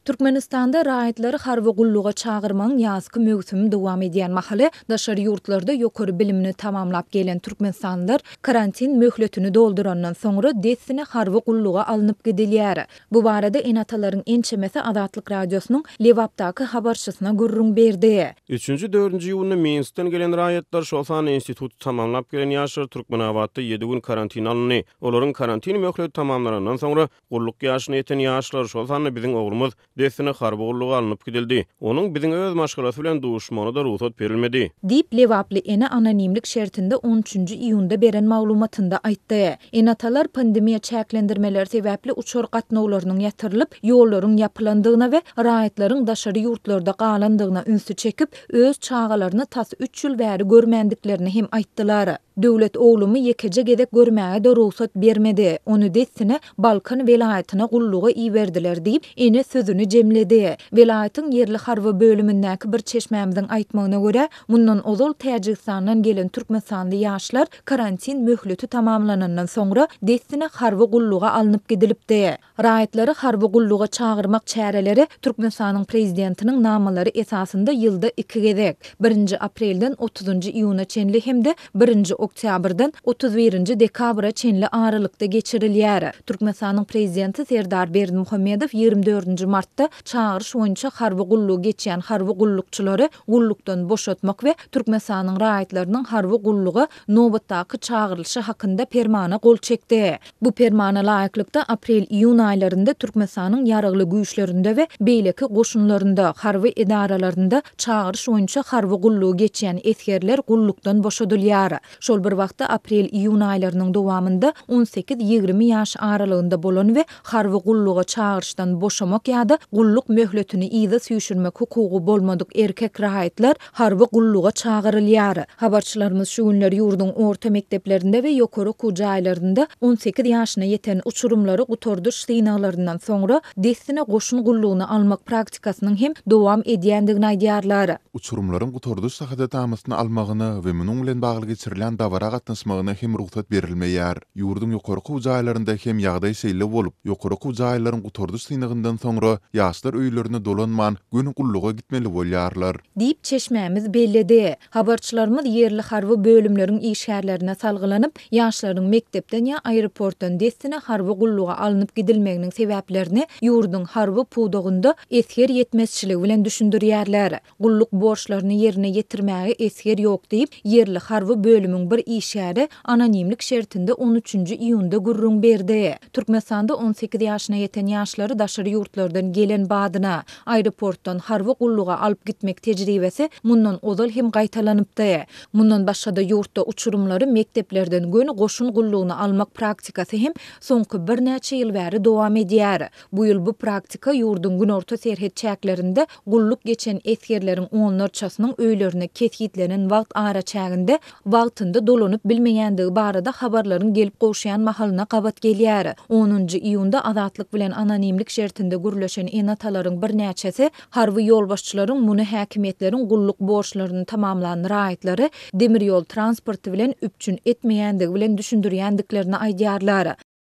Türkmenistanda raýatlary harby gulluga çagyrmagyň ýazky möwsümi dowam edýän mahaly, daşary ýurtlarda ýokary bilimini tamamlap gelen türkmenistanlylar karantin möhletini doldurandan soňra dessine harby gulluga alnyp gidilýär. Bu barada ene-atalaryň ençemesi Azatlyk Radiosynyň Lebapdaky habarçysyna gürrüň berdi. Üçünji, dördünji iýunda Minskden gelen raýatlar, şol sanda instituty tamamlap gelen ýaşlar Türkmenabatda ýedi gün karantina alyndy. Olaryň karantin möhleti tamamlanandan soňra, Gulluk ýaşyna ýeten ýaşlar, şol sanda biziň oglumyz dessine harby gulluga alnyp gidildi. Onuň biziň öz maşgalasy bilen duşuşmagyna-da rugsat berilmedi. Diýip, lebaply ene anonimlik şertinde on üçünji iýunda beren maglumatynda aýtdy. Ene-atalar pandemiýa çäklendirmeleri sebäpli uçar gatnawlarynyň ýatyrylyp, ýollaryň ýapylandygyna we raýatlaryň daşary ýurtlarda galandygyna ünsi çekip, öz çagalaryny tas üç ýyl bäri görmändiklerini hem aýtdylar. Döwlet oglumy ýekeje gezek görmäge-de rugsat bermedi. Ony dessine Balkan welaýatyna gulluga iberdiler diýip, ene sözüni jemledi. Welaýatyň ýerli harby bölümindäki bir çeşmämiziň aýtmagyna görä, mundan ozal Täjigistandan gelen türkmenistanly ýaşlar karantin möhleti tamamlanandan soňra dessine harby gulluga alnyp gidilipdi. Raýatlary harby gulluga çagyrmak çäreleri Türkmenistanyň Prezidentiniň namalary esasynda ýylda iki gezek, birinji aprelden otuzynjy iýuna çenli hem-de birinji oktýabrdan 31 nji dekabra çenli aralykda geçirilýär. Türkmenistanyň Prezidenti Serdar Berdimuhamedow 24 nji martda çagyryş boýunça harby gullugy geçýän harby gullukçylary gullukdan boşatmak we Türkmenistanyň raýatlarynyň harby gulluga nobatdaky çagyrylyşy hakynda Permana gol çekdi. Bu Permana laýyklykda, aprel-iýun aýlarynda Türkmenistanyň Ýaragly Güýçlerinde we beýleki goşunlarynda, harby edaralarynda çagyryş boýunça harby gullugy geçýän esgerler gullukdan boşadylýar. Şol bir wagtda, aprel-iýun aýlarynyň dowamynda on sekiz-ýigrimi ýaş aralygynda bolan we harby gulluga çagyryşdan boşamak ýa-da gulluk möhletini yza süýşürmek hukugy bolmadyk erkek raýatlar harby gulluga çagyrylýar. Habarçylarymyz şu günler ýurduň orta mekdeplerinde we ýokary okuw jaýlarynda 18 ýaşyna ýeten uçurymlary gutardyş synaglaryndan soňra dessine goşun gullugyna almak praktikasynyň hem dowam edýändigini aýdýarlar. Uçurymlaryň gutardyş şahadatnamasyny almagyna we munuň bilen bagly geçirilýän dabara gatnaşmagyna hem rugsat berilmeýär. Ýurduň ýokary okuw jaýlarynda hem ýagdaý şeýle bolup, ýokary okuw jaýlaryň gutardyş synagyndan soňra ýaşlar öýlerine dolanman, göni gulluga gitmeli bolýarlar. Diýip, çeşmämiz belledi. Habarçylarymyz ýerli harby bölümleriň işgärlerine salgylanyp, ýaşlaryň mekdepden ýa aeroportdan dessine harby gulluga alnyp gidilmeginiň sebäplerini ýurduň harby pudagynda esger ýetmezçiligi bilen düşündirýärler. Gulluk borçlaryny ýerine ýetirmäge esger ýok diýip, ýerli harby bölümiň bir işgäri anonimlik şertinde on üçünji iýunda gürrüň berdi. Türkmenistanda 18 ýaşyna ýeten ýaşlary daşary ýurtlardan gelen badyna, aeroportdan harby gulluga alyp gitmek tejribesi mundan ozal hem gaýtalanypdy. Mundan başga-da ýurtda uçurymlary mekdeplerden göni goşun gullugyna almak praktikasy hem soňky birnäçe ýyl bäri dowam edýär. Bu ýyl bu praktika ýurduň günorta serhet çäklerinde gulluk geçen esgerleriň onlarçasynyň öýlerine kesgitlenen wagt araçäginde wagtynda dolanyp bilmeýändigi barada habarlaryň gelip gowşýan mahalyna gabat gelýär. Onunjy iýunda Azatlyk bilen anonimlik şertinde gürleşen ene-atalaryň birnäçesi harby ýolbaşçylaryň muny häkimiýetleriň gulluk borçlaryny tamamlan raýatlary demir ýol transporty bilen üpjün etmeýändigi bilen düşündirýändiklerini aýdýarlar.